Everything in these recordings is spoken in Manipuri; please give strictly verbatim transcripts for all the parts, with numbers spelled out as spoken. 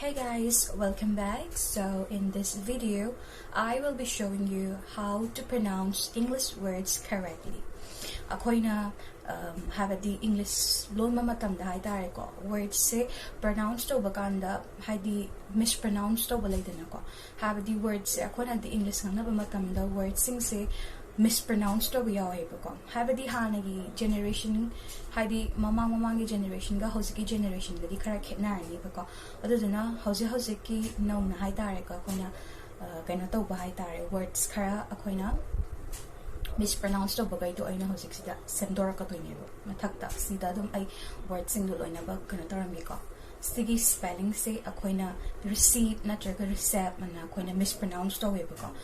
Hey guys, welcome back. So in this video, I will be showing you how to pronounce English words correctly. ꯑꯩꯈꯣꯏꯅ um, ꯍꯥꯏꯕꯗꯤ ꯏꯪꯂꯤꯁ ꯂꯣꯟꯕ ꯃꯇꯝꯗ ꯍꯥꯏꯇꯥꯔꯦꯀꯣ, ꯋꯔꯗꯁꯦ ꯄ꯭ꯔꯅꯥꯎꯟꯁ ꯇꯧꯕ ꯀꯥꯟꯗ ꯍꯥꯏꯗꯤ ꯃꯤꯁꯄ꯭ꯔꯅꯥꯎꯟꯁ ꯇꯧꯕ ꯂꯩꯗꯅꯀꯣ, ꯍꯥꯏꯕꯗꯤ ꯋꯔꯗꯁꯦ ꯑꯩꯈꯣꯏꯅꯗꯤ ꯏꯪꯂꯤꯁ ꯉꯥꯡꯅꯕ ꯃꯇꯝꯗ ꯋꯔꯗꯁꯤꯡꯁꯦ ꯃꯤꯁꯄ꯭ꯔꯅꯥꯎꯟꯁ ꯇꯧꯕ ꯌꯥꯎꯋꯦꯕꯀꯣ꯫ ꯍꯥꯏꯕꯗꯤ ꯍꯥꯟꯅꯒꯤ ꯖꯦꯅꯦꯔꯦꯁꯟ, ꯍꯥꯏꯗꯤ ꯃꯃꯥꯡ ꯃꯃꯥꯡꯒꯤ ꯖꯦꯅꯦꯔꯦꯁꯟꯒ ꯍꯧꯖꯤꯛꯀꯤ ꯖꯦꯅꯦꯔꯦꯁꯟꯒꯗꯤ ꯈꯔ ꯈꯦꯠꯅꯔꯅꯤꯕꯀꯣ꯫ ꯑꯗꯨꯗꯨꯅ ꯍꯧꯖꯤꯛ ꯍꯧꯖꯤꯛꯀꯤ ꯅꯧꯅ ꯍꯥꯏꯇꯥꯔꯦꯀꯣ, ꯑꯩꯈꯣꯏꯅ ꯑ, ꯀꯩꯅꯣ ꯇꯧꯕ ꯍꯥꯏꯇꯥꯔꯦ, ꯋꯔꯗꯁ ꯈꯔ ꯑꯩꯈꯣꯏꯅ ꯃꯤꯁꯄ꯭ꯔꯅꯥꯎꯟꯁ ꯇꯧꯕꯈꯩꯗꯣ ꯑꯩꯅ ꯍꯧꯖꯤꯛꯁꯤꯗ ꯁꯦꯝꯗꯣꯔꯛꯀꯗꯣꯏꯅꯦꯕ ꯃꯊꯛꯇ꯫ ꯁꯤꯗ ꯑꯗꯨꯝ ꯑꯩ ꯋꯔꯗꯁꯤꯡꯗꯣ ꯂꯣꯏꯅꯃꯛ ꯀꯩꯅꯣ ꯇꯧꯔꯝꯒꯦꯀꯣ꯫ ꯁꯤꯒꯤ ꯁ꯭ꯄꯦꯂꯤꯡꯁꯦ ꯑꯩꯈꯣꯏꯅ ꯔꯤꯁꯤꯞ ꯅꯠꯇ꯭ꯔꯒ ꯔꯤꯁꯦꯞ ꯑꯅ ꯑꯩꯈꯣꯏꯅ ꯃꯤꯁꯄ꯭ꯔꯅꯥꯎꯟꯁ ꯇꯧꯋꯦꯕꯀꯣ꯫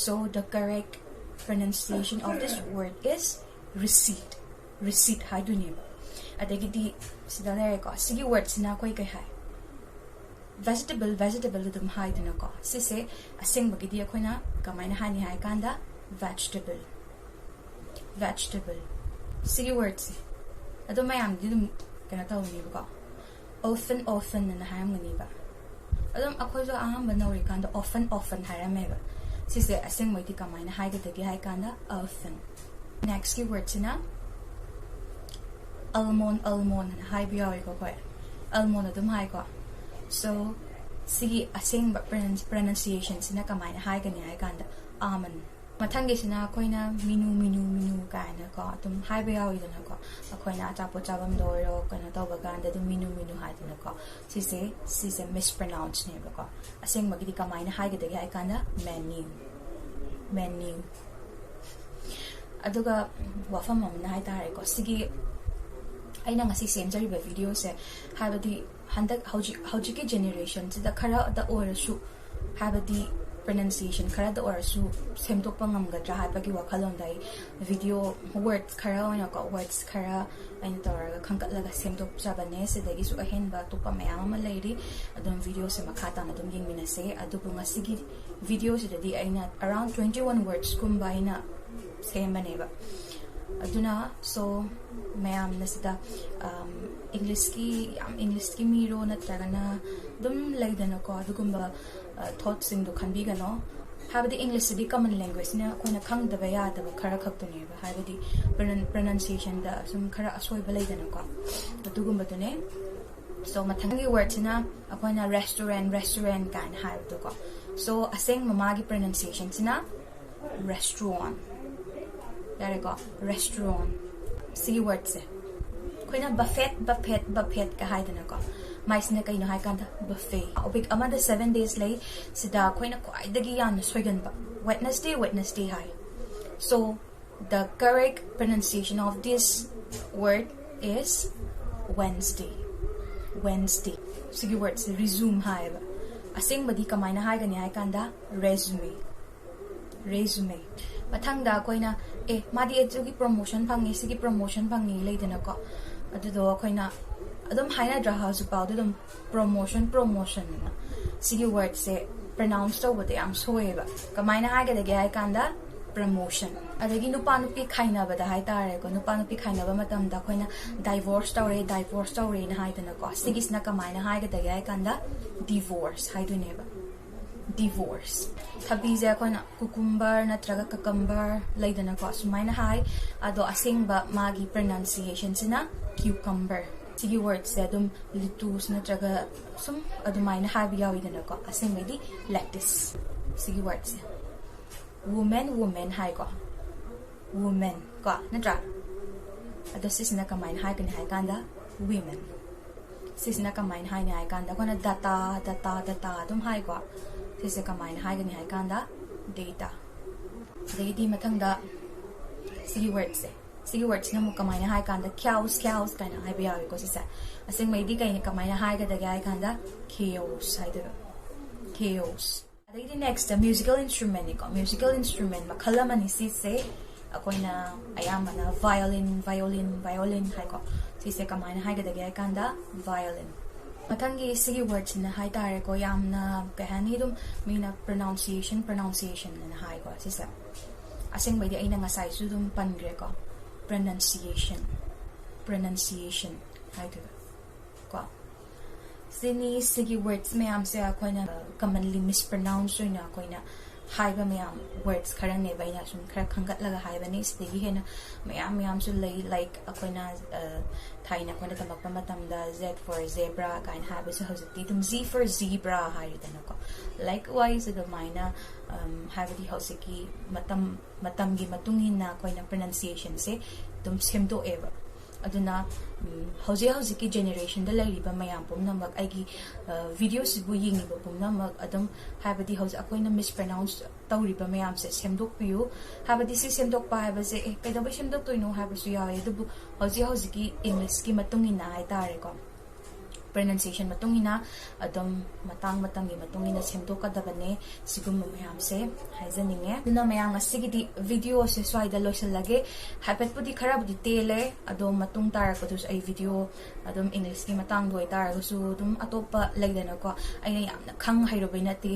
So the correct pronunciation of this word is receipt. Receipt ꯍꯥꯏꯗꯣꯏꯅꯦꯕ꯫ ꯑꯗꯒꯤꯗꯤ ꯁꯤꯗ ꯂꯩꯔꯦꯀꯣ, ꯁꯤꯒꯤ ꯋꯔꯗꯁꯤꯅ ꯑꯩꯈꯣꯏ ꯀꯩ ꯍꯥꯏ? ꯚꯦꯖꯤꯇꯦꯕꯜ, ꯚꯦꯖꯤꯇꯦꯕꯜ ꯑꯗꯨꯝ ꯍꯥꯏꯗꯅꯀꯣ꯫ ꯁꯤꯁꯦ ꯑꯁꯦꯡꯕꯒꯤꯗꯤ ꯑꯩꯈꯣꯏꯅ ꯀꯃꯥꯏꯅ ꯍꯥꯏꯅꯤ ꯍꯥꯏ ꯀꯥꯟꯗ ꯚꯦꯖꯤꯇꯦꯕꯜ, ꯚꯦꯖꯤꯇꯦꯕꯜ꯫ ꯁꯤꯒꯤ ꯋꯔꯗꯁꯦ ꯑꯗꯨꯝ ꯃꯌꯥꯝꯗꯤ ꯑꯗꯨꯝ ꯀꯩꯅꯣ ꯇꯧꯅꯦꯕꯀꯣ, often, often ꯑꯅ ꯍꯥꯏꯔꯝꯒꯅꯤꯕ꯫ ꯑꯗꯨꯝ ꯑꯩꯈꯣꯏꯁꯨ ꯑꯍꯥꯟꯕ ꯅꯧꯔꯤꯀꯥꯟꯗ often, often ꯍꯥꯏꯔꯝꯃꯦꯕ꯫ ꯁꯤꯁꯦ ꯑꯁꯦꯡꯕꯩꯗꯤ ꯀꯃꯥꯏꯅ ꯍꯥꯏꯒꯗꯒꯦ ꯍꯥꯏ ꯀꯥꯟꯗ often꯫ ꯅꯦꯛꯁꯀꯤ ꯋꯔꯗꯁꯤꯅ ꯑꯜꯃꯣꯟ, ꯑꯜꯃꯣꯟ ꯍꯥꯏꯅ ꯍꯥꯏꯕ ꯌꯥꯎꯋꯦꯀꯣ ꯑꯩꯈꯣꯏ꯫ ꯑꯜꯃꯣꯟ ꯑꯗꯨꯝ ꯍꯥꯏꯀꯣ꯫ So ꯁꯤꯒꯤ ꯑꯁꯦꯡꯕ ꯄ꯭ꯔꯅꯟꯁꯤꯌꯦꯁꯟꯁꯤꯅ ꯀꯃꯥꯏꯅ ꯍꯥꯏꯒꯅꯤ ꯍꯥꯏ ꯀꯥꯟꯗ ꯑꯥꯃꯟ꯫ ꯃꯊꯪꯒꯤꯁꯤꯅ ꯑꯩꯈꯣꯏꯅ ꯃꯤꯅꯨ, ꯃꯤꯅꯨ, ꯃꯤꯅꯨ ꯀꯥꯏꯅꯀꯣ ꯑꯗꯨꯝ ꯍꯥꯏꯕ ꯌꯥꯎꯋꯤꯗꯅꯀꯣ꯫ ꯑꯩꯈꯣꯏꯅ ꯑꯆꯥꯄꯣꯠ ꯆꯥꯐꯝꯗ ꯑꯣꯏꯔꯣ, ꯀꯩꯅꯣ ꯇꯧꯕ ꯀꯥꯟꯗ ꯑꯗꯨꯝ ꯃꯤꯅꯨ, ꯃꯤꯅꯨ ꯍꯥꯏꯗꯅꯀꯣ꯫ ꯁꯤꯁꯦ, ꯁꯤꯁꯦ ꯃꯤꯁꯄ꯭ꯔꯅꯥꯎꯟꯁꯅꯦꯕꯀꯣ꯫ ꯑꯁꯦꯡꯕꯒꯤꯗꯤ ꯀꯃꯥꯏꯅ ꯍꯥꯏꯒꯗꯒꯦ ꯍꯥꯏ ꯀꯥꯟꯗ ꯃꯦꯅ꯭ꯌꯨ, ꯃꯦꯅ꯭ꯌꯨ꯫ ꯑꯗꯨꯒ ꯋꯥꯐꯝ ꯑꯃꯅ ꯍꯥꯏ ꯇꯥꯔꯦꯀꯣ, ꯁꯤꯒꯤ ꯑꯩꯅ ꯉꯁꯤ ꯁꯦꯝꯖꯔꯤꯕ ꯚꯤꯗꯤꯑꯣꯁꯦ, ꯍꯥꯏꯕꯗꯤ ꯍꯟꯗꯛ ꯍꯧꯖꯤꯛ, ꯍꯧꯖꯤꯛꯀꯤ ꯖꯦꯅꯦꯔꯦꯁꯟꯁꯤꯗ ꯈꯔꯗ ꯑꯣꯏꯔꯁꯨ, ꯍꯥꯏꯕꯗꯤ ꯄ꯭ꯔꯅꯟꯁꯤꯌꯦꯁꯟ ꯈꯔꯗ ꯑꯣꯏꯔꯁꯨ ꯁꯦꯝꯗꯣꯛꯄ ꯉꯝꯒꯗ꯭ꯔꯥ ꯍꯥꯏꯕꯒꯤ ꯋꯥꯈꯜꯂꯣꯟꯗ ꯑꯩ ꯚꯤꯗꯤꯑꯣ ꯋꯔꯗꯁ ꯈꯔ ꯑꯣꯏꯅꯀꯣ, ꯋꯔꯗꯁ ꯈꯔ ꯑꯩꯅ ꯇꯧꯔꯒ ꯈꯟꯒꯠꯂꯒ ꯁꯦꯝꯗꯣꯛꯆꯕꯅꯦ꯫ ꯁꯤꯗꯒꯤꯁꯨ ꯑꯍꯦꯟꯕ ꯑꯇꯣꯞꯄ ꯃꯌꯥꯝ ꯑꯃ ꯂꯩꯔꯤ, ꯑꯗꯨꯝ ꯚꯤꯗꯤꯑꯣꯁꯦ ꯃꯈꯥ ꯇꯥꯅ ꯑꯗꯨꯝ ꯌꯦꯡꯃꯤꯟꯅꯁꯦ꯫ ꯑꯗꯨꯕꯨ ꯉꯁꯤꯒꯤ ꯚꯤꯗꯤꯑꯣꯁꯤꯗꯗꯤ ꯑꯩꯅ around twenty one ꯋꯔꯗꯁꯀꯨꯝꯕ ꯑꯩꯅ ꯁꯦꯝꯕꯅꯦꯕ꯫ ꯑꯗꯨꯅ, so, ꯃꯌꯥꯝꯅ ꯁꯤꯗ, um, ꯏꯪꯂꯤꯁꯀꯤ ꯌꯥꯝ ꯏꯪꯂꯤꯁꯀꯤ ꯃꯤꯔꯣ ꯅꯠꯇ꯭ꯔꯒꯅ ꯑꯗꯨꯝ ꯂꯩꯗꯅꯀꯣ, ꯑꯗꯨꯒꯨꯝꯕ ꯊꯣꯠꯁꯤꯡꯗꯣ ꯈꯟꯕꯤꯒꯅꯣ. ꯍꯥꯏꯕꯗꯤ ꯏꯪꯂꯤꯁꯁꯤꯗꯤ ꯀꯃꯟ ꯂꯦꯡꯒ꯭ꯋꯦꯖꯅ ꯑꯩꯈꯣꯏꯅ ꯈꯪꯗꯕ ꯌꯥꯗꯕ ꯈꯔ ꯈꯛꯇꯅꯦꯕ, ꯍꯥꯏꯕꯗꯤ ꯄ꯭ꯔꯅꯟꯁꯤꯌꯦꯁꯟꯗ ꯁꯨꯝ ꯈꯔ ꯑꯁꯣꯏꯕ ꯂꯩꯗꯅꯀꯣ, ꯑꯗꯨꯒꯨꯝꯕꯗꯨꯅꯦ. ꯁꯣ ꯃꯊꯪꯒꯤ ꯋꯥꯔꯗꯁꯤꯅ ꯑꯩꯈꯣꯏꯅ ꯔꯦꯁꯇꯨꯔꯦꯟ, ꯔꯦꯁꯇꯨꯔꯦꯟ ꯀꯥꯏꯅ ꯍꯥꯏꯕꯗꯣꯀꯣ. ꯁꯣ ꯑꯁꯦꯡꯕ ꯃꯥꯒꯤ ꯄ꯭ꯔꯅꯟꯁꯤꯌꯦꯁꯟꯁꯤꯅ ꯔꯦꯁꯇ꯭ꯔꯣꯟ. ꯌꯥꯔꯦꯀꯣ, ꯔꯦꯁꯇ꯭ꯔꯣꯟ. ꯁꯤꯒꯤ ꯋꯥꯔꯗꯁꯦ ꯑꯩꯈꯣꯏꯅ ꯕꯐꯦꯠ, ꯕꯐꯦꯠ, ꯕꯐꯦꯠꯀ ꯍꯥꯏꯗꯅꯀꯣ. ꯃꯥꯏꯁꯤꯅ ꯀꯩꯅꯣ ꯍꯥꯏꯀꯥꯟꯗ ꯕꯐꯦ. ꯋꯤꯛ ꯑꯃꯗ ꯁꯚꯦꯟ ꯗꯦꯖ ꯂꯩ. ꯁꯤꯗ ꯑꯩꯈꯣꯏꯅ ꯈ꯭ꯋꯥꯏꯗꯒꯤ ꯌꯥꯝꯅ ꯁꯣꯏꯒꯟꯕ ꯋꯦꯠꯅꯁꯗꯦ, ꯋꯦꯠꯅꯁꯗꯦ ꯍꯥꯏ. So the correct pronunciation of this word is Wednesday. Wednesday. ꯁꯤꯒꯤ ꯋꯥꯔꯗꯁꯦ ꯔꯤꯖ꯭ꯌꯨꯝ ꯍꯥꯏꯌꯦꯕ. ꯑꯁꯦꯡꯕꯗꯤ ꯀꯃꯥꯏꯅ ꯍꯥꯏꯒꯅꯤ ꯍꯥꯏ ꯀꯥꯟꯗ ꯔꯦꯖꯨꯃꯦ. ꯔꯦꯖꯨꯃꯦ. ꯃꯊꯪꯗ ꯑꯩꯈꯣꯏꯅ, ꯑꯦ, ꯃꯥꯗꯤ ꯑꯗꯨꯒꯤ ꯄ꯭ꯔꯣꯃꯣꯁꯟ ꯐꯪꯉꯤ, ꯁꯤꯒꯤ ꯄ꯭ꯔꯣꯃꯣꯁꯟ ꯐꯪꯉꯤ ꯂꯩꯗꯅꯀꯣ. ꯑꯗꯨꯗꯣ ꯑꯩꯈꯣꯏꯅ ꯑꯗꯨꯝ ꯍꯥꯏꯅꯗ꯭ꯔꯥ, ꯍꯧꯖꯤꯛꯐꯥꯎꯗꯤ ꯑꯗꯨꯝ ꯄ꯭ꯔꯣꯃꯣꯁꯟ, ꯄ꯭ꯔꯣꯃꯣꯁꯟ. ꯁꯤꯒꯤ ꯋꯥꯔꯗꯁꯦ ꯄ꯭ꯔꯅꯥꯎꯟꯁ ꯇꯧꯕꯗ ꯌꯥꯝ ꯁꯣꯏꯌꯦꯕ. ꯀꯃꯥꯏꯅ ꯍꯥꯏꯒꯗꯒꯦ ꯍꯥꯏ ꯀꯥꯟꯗ ꯄ꯭ꯔꯃꯣꯁꯟ. ꯑꯗꯒꯤ ꯅꯨꯄꯥ ꯅꯨꯄꯤ ꯈꯥꯏꯅꯕꯗ ꯍꯥꯏꯇꯥꯔꯦꯀꯣ, ꯅꯨꯄꯥ ꯅꯨꯄꯤ ꯈꯥꯏꯅꯕ ꯃꯇꯝꯗ ꯑꯩꯈꯣꯏꯅ ꯗꯥꯏꯚꯣꯔꯁ ꯇꯧꯔꯦ, ꯗꯥꯏꯚꯣꯔꯁ ꯇꯧꯔꯦꯅ ꯍꯥꯏꯗꯅꯀꯣ. ꯁꯤꯒꯤꯁꯤꯅ ꯀꯃꯥꯏꯅ ꯍꯥꯏꯒꯗꯒꯦ ꯍꯥꯏ ꯀꯥꯟꯗ ꯗꯤꯚꯣꯔꯁ ꯍꯥꯏꯗꯣꯏꯅꯦꯕ. ꯗꯤꯚꯣꯔꯁ. ꯊꯕꯤꯁꯦ ꯑꯩꯈꯣꯏꯅ ꯀꯨꯀꯨꯝꯕꯔ ꯅꯠꯇ꯭ꯔꯒ ꯀꯀꯝꯕꯔ ꯂꯩꯗꯅꯀꯣ, ꯁꯨꯃꯥꯏꯅ ꯍꯥꯏ. ꯑꯗꯣ ꯑꯁꯦꯡꯕ ꯃꯥꯒꯤ ꯄ꯭ꯔꯅꯟꯁꯤꯌꯦꯁꯟꯁꯤꯅ ꯀ꯭ꯌꯨꯀꯝꯕꯔ. ꯁꯤꯒꯤ ꯋꯥꯔꯗꯁꯦ ꯑꯗꯨꯝ ꯂꯤꯇꯨꯁ ꯅꯠꯇ꯭ꯔꯒ ꯁꯨꯝ ꯑꯗꯨꯃꯥꯏꯅ ꯍꯥꯏꯕ ꯌꯥꯎꯋꯤꯗꯅꯀꯣ. ꯑꯁꯦꯡꯕꯩꯗꯤ ꯂꯦꯇꯤꯁ. ꯁꯤꯒꯤ ꯋꯥꯔꯗꯁꯦ ꯋꯨꯃꯦꯟ, ꯋꯨꯃꯦꯟ ꯍꯥꯏꯀꯣ. ꯋꯨꯃꯦꯟ ꯀꯣ, ꯅꯠꯇ꯭ꯔꯥ? ꯑꯗꯣ ꯁꯤꯁꯤꯅ ꯀꯃꯥꯏꯅ ꯍꯥꯏꯒꯅꯤ ꯍꯥꯏ ꯀꯥꯟꯗ ꯋꯤꯃꯦꯟ. ꯁꯤꯁꯤꯅ ꯀꯃꯥꯏꯅ ꯍꯥꯏꯅꯤ ꯍꯥꯏ ꯀꯥꯟꯗ ꯑꯩꯈꯣꯏꯅ ꯗꯇꯥ, ꯗꯇꯥ, ꯗꯇꯥ ꯑꯗꯨꯝ ꯍꯥꯏꯀꯣ. ꯁꯤꯁꯦ ꯀꯃꯥꯏꯅ ꯍꯥꯏꯒꯅꯤ ꯍꯥꯏ ꯀꯥꯟꯗ ꯗꯦꯇꯥ. ꯑꯗꯒꯤꯗꯤ ꯃꯊꯪꯗ ꯁꯤꯒꯤ ꯋꯥꯔꯗꯁꯦ, ꯁꯤꯒꯤ ꯋꯥꯔꯗꯁꯤꯅ ꯑꯃꯨꯛ ꯀꯃꯥꯏꯅ ꯍꯥꯏ ꯀꯥꯟꯗ ꯈ꯭ꯌꯥꯎꯁ, ꯈ꯭ꯌꯥꯎꯁ ꯀꯥꯏꯅ ꯍꯥꯏꯕ ꯌꯥꯎꯋꯦꯀꯣ ꯁꯤꯁꯦ. ꯑꯁꯦꯡꯕꯩꯗꯤ ꯀꯩꯅ ꯀꯃꯥꯏꯅ ꯍꯥꯏꯒꯗꯒꯦ ꯍꯥꯏ ꯀꯥꯟꯗ ꯈꯦꯌꯣꯁ ꯍꯥꯏꯗꯣꯏꯕ. ꯈꯦꯌꯣꯁ. ꯑꯗꯩꯗꯤ ꯅꯦꯛꯁꯇ ꯃ꯭ꯌꯨꯖꯤꯀꯦꯜ ꯏꯟꯁꯇ꯭ꯔꯨꯃꯦꯟꯅꯤꯀꯣ. ꯃ꯭ꯌꯨꯖꯤꯀꯦꯜ ꯏꯟꯁꯇ꯭ꯔꯨꯃꯦꯟ ꯃꯈꯜ ꯑꯃꯅꯤ ꯁꯤꯁꯦ. ꯑꯩꯈꯣꯏꯅ ꯑꯌꯥꯝꯕꯅ ꯚꯥꯏꯑꯣꯂꯤꯟ, ꯚꯥꯏꯑꯣꯂꯤꯟ, ꯚꯥꯏꯑꯣꯂꯤꯟ ꯍꯥꯏꯀꯣ. ꯁꯤꯁꯦ ꯀꯃꯥꯏꯅ ꯍꯥꯏꯒꯗꯒꯦ ꯍꯥꯏ ꯀꯥꯟꯗ ꯚꯥꯏꯑꯣꯂꯤꯟ. ꯃꯊꯪꯒꯤ ꯁꯤꯒꯤ ꯋꯥꯔꯗꯁꯤꯅ ꯍꯥꯏ ꯇꯥꯔꯦꯀꯣ, ꯌꯥꯝꯅ ꯀꯩ ꯍꯥꯏꯅꯤ, ꯑꯗꯨꯝ ꯃꯤꯅ ꯄ꯭ꯔꯅꯥꯎꯟꯁꯤꯌꯦꯁꯟ, ꯄ꯭ꯔꯅꯥꯎꯟꯁꯤꯌꯦꯁꯟ ꯑꯅ ꯍꯥꯏꯀꯣ ꯁꯤꯁꯦ. ꯑꯁꯦꯡꯕꯩꯗꯤ ꯑꯩꯅ ꯉꯁꯥꯏꯁꯨ ꯑꯗꯨꯝ ꯄꯟꯈ꯭ꯔꯦꯀꯣ, ꯄ꯭ꯔꯅꯟꯁꯤꯌꯦꯁꯟ, ꯄ꯭ꯔꯅꯟꯁꯤꯌꯦꯁꯟ. ꯍꯥꯏꯗꯣꯏꯕ ꯀꯣ꯫ ꯁꯤꯅꯤ, ꯁꯤꯒꯤ ꯋꯔꯗꯁ ꯃꯌꯥꯝꯁꯦ ꯑꯩꯈꯣꯏꯅ ꯀꯃꯟꯂꯤ ꯃꯤꯁꯄ꯭ꯔꯅꯥꯎꯟꯁ ꯑꯣꯏꯅ ꯑꯩꯈꯣꯏꯅ ꯍꯥꯏꯕ ꯃꯌꯥꯝ, ꯋꯔꯗꯁ ꯈꯔꯅꯦꯕ ꯑꯩꯅ ꯁꯨꯝ ꯈꯔ ꯈꯟꯒꯠꯂꯒ ꯍꯥꯏꯕꯅꯤ꯫ ꯁꯤꯗꯒꯤ ꯍꯦꯟꯅ ꯃꯌꯥꯝ ꯃꯌꯥꯝꯁꯨ ꯂꯩ, ꯂꯥꯏꯛ ꯑꯩꯈꯣꯏꯅ ꯊꯥꯏꯅ ꯑꯩꯈꯣꯏꯅ ꯇꯝꯃꯛꯄ ꯃꯇꯝꯗ Z for zebra ꯀꯥꯏꯅ ꯍꯥꯏꯕꯁꯦ ꯍꯧꯖꯤꯛꯇꯤ ꯑꯗꯨꯝ G for zebra ꯍꯥꯏꯔꯦꯗꯅꯀꯣ꯫ ꯂꯥꯏꯛ ꯋꯥꯏꯁ ꯑꯗꯨꯃꯥꯏꯅ ꯍꯥꯏꯕꯗꯤ ꯍꯧꯖꯤꯛꯀꯤ ꯃꯇꯝ ꯃꯇꯝꯒꯤ ꯃꯇꯨꯡ ꯏꯟꯅ ꯑꯩꯈꯣꯏꯅ ꯄ꯭ꯔꯅꯟꯁꯤꯌꯦꯁꯟꯁꯦ ꯑꯗꯨꯝ ꯁꯦꯝꯗꯣꯛꯑꯦꯕ꯫ ꯑꯗꯨꯅ ꯍꯧꯖꯤꯛ ꯍꯧꯖꯤꯛꯀꯤ ꯖꯦꯅꯦꯔꯦꯁꯟꯗ ꯂꯩꯔꯤꯕ ꯃꯌꯥꯝ ꯄꯨꯝꯅꯃꯛ, ꯑꯩꯒꯤ ꯚꯤꯗꯤꯑꯣꯁꯤꯕꯨ ꯌꯦꯡꯉꯤꯕ ꯄꯨꯝꯅꯃꯛ ꯑꯗꯨꯝ, ꯍꯥꯏꯕꯗꯤ ꯍꯧꯖꯤꯛ ꯑꯩꯈꯣꯏꯅ ꯃꯤꯁꯄ꯭ꯔꯅꯥꯎꯟꯁ ꯇꯧꯔꯤꯕ ꯃꯌꯥꯝꯁꯦ ꯁꯦꯝꯗꯣꯛꯄꯤꯌꯨ꯫ ꯍꯥꯏꯕꯗꯤ ꯁꯤ ꯁꯦꯝꯗꯣꯛꯄ ꯍꯥꯏꯕꯁꯦ, ꯑꯦ, ꯀꯩꯗꯧꯕꯩ ꯁꯦꯝꯗꯣꯛꯇꯣꯏꯅꯣ ꯍꯥꯏꯕꯁꯨ ꯌꯥꯎꯋꯦ꯫ ꯑꯗꯨꯕꯨ ꯍꯧꯖꯤꯛ ꯍꯧꯖꯤꯛꯀꯤ ꯏꯪꯂꯤꯁꯀꯤ ꯃꯇꯨꯡ ꯏꯟꯅ ꯍꯥꯏꯇꯥꯔꯦꯀꯣ, ꯄ꯭ꯔꯅꯟꯁꯤꯌꯦꯁꯟ ꯃꯇꯨꯡ ꯏꯟꯅ ꯑꯗꯨꯝ ꯃꯇꯥꯡ ꯃꯇꯝꯒꯤ ꯃꯇꯨꯡ ꯏꯟꯅ ꯁꯦꯝꯗꯣꯛꯀꯗꯕꯅꯦ꯫ ꯁꯤꯒꯨꯝꯕ ꯃꯌꯥꯝꯁꯦ ꯍꯥꯏꯖꯅꯤꯡꯉꯦ꯫ ꯑꯗꯨꯅ ꯃꯌꯥꯝ, ꯉꯁꯤꯒꯤꯗꯤ ꯚꯤꯗꯤꯑꯣꯁꯦ ꯁ꯭ꯋꯥꯏꯗ ꯂꯣꯏꯁꯤꯜꯂꯒꯦ꯫ ꯍꯥꯏꯐꯦꯠꯄꯨꯗꯤ ꯈꯔꯕꯨꯗꯤ ꯇꯦꯜꯂꯦ, ꯑꯗꯣ ꯃꯇꯨꯡ ꯇꯥꯔꯛꯄꯗꯁꯨ ꯑꯩ ꯚꯤꯗꯤꯑꯣ ꯑꯗꯨꯝ ꯏꯪꯂꯤꯁꯀꯤ ꯃꯇꯥꯡꯗ ꯑꯣꯏꯇꯥꯔꯒꯁꯨ ꯑꯗꯨꯝ ꯑꯇꯣꯞꯄ ꯂꯩꯗꯅꯀꯣ, ꯑꯩꯅ ꯌꯥꯝꯅ ꯈꯪ ꯍꯩꯔꯨꯕꯩ ꯅꯠꯇꯦ꯫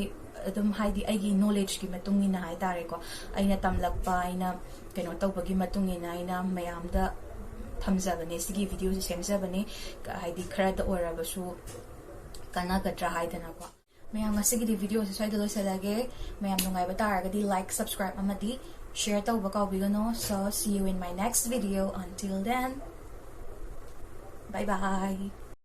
ꯑꯗꯨꯝ ꯍꯥꯏꯗꯤ ꯑꯩꯒꯤ ꯅꯣꯂꯦꯖꯀꯤ ꯃꯇꯨꯡ ꯏꯟꯅ ꯍꯥꯏꯇꯥꯔꯦꯀꯣ, ꯑꯩꯅ ꯇꯝꯂꯛꯄ, ꯑꯩꯅ ꯀꯩꯅꯣ ꯇꯧꯕꯒꯤ ꯃꯇꯨꯡ ꯏꯟꯅ ꯑꯩꯅ ꯃꯌꯥꯝꯗ ꯊꯝꯖꯕꯅꯦ, ꯁꯤꯒꯤ ꯚꯤꯗꯤꯑꯣꯁꯦ ꯁꯦꯝꯖꯕꯅꯦ꯫ ꯍꯥꯏꯗꯤ ꯈꯔꯗ ꯑꯣꯏꯔꯕꯁꯨ ꯀꯥꯟꯅꯒꯗ꯭ꯔꯥ ꯍꯥꯏꯗꯅꯀꯣ꯫ ꯃꯌꯥꯝ, ꯉꯁꯤꯒꯤꯗꯤ ꯚꯤꯗꯤꯑꯣꯁꯦ ꯁ꯭ꯋꯥꯏꯗ ꯂꯣꯏꯁꯤꯜꯂꯒꯦ꯫ ꯃꯌꯥꯝ ꯅꯨꯡꯉꯥꯏꯕ ꯇꯥꯔꯒꯗꯤ ꯂꯥꯏꯛ, ꯁꯕꯁꯀ꯭ꯔꯥꯏꯕ ꯑꯃꯗꯤ ꯁꯤꯌꯔ ꯇꯧꯕ ꯀꯥꯎꯕꯤꯒꯅꯨ꯫ So, see you in my next video. Until then, bye bye.